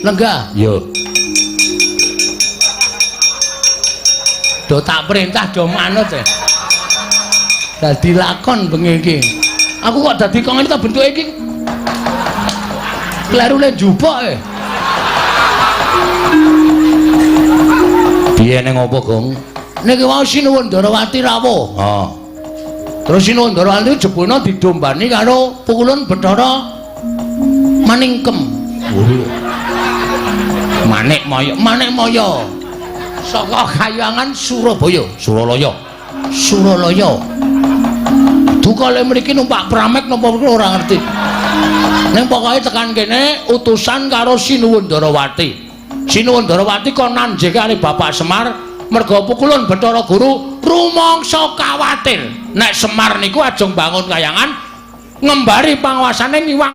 Lenggah. Yo. Do tak perintah do manut e. Dadi lakon bengi iki. Aku kok dadi kok ngene ta bentuke iki. Klerune njupuk e. Piye ning apa, Gong? Niki wau Sinuwun Ndarawati rawuh. Oh. Terus Sinuwun Ndarawati jebulna didombani karo Pukulun Bathara Maningkem. Oh. Manik Maya, Manik Maya. Saka kayangan Surabaya, Suralaya. Suralaya. Duka le mriki numpak pramek napa ora ngerti. Ning pokoke tekan kene utusan karo Sinuwun Ndarawati. Sinuwun Ndarawati kon nanjeke karo Bapak Semar merga Pukulun Bathara Guru rumangsa kawatir nek Semar niku ajeng bangun kayangan ngembari panguasane ngiwang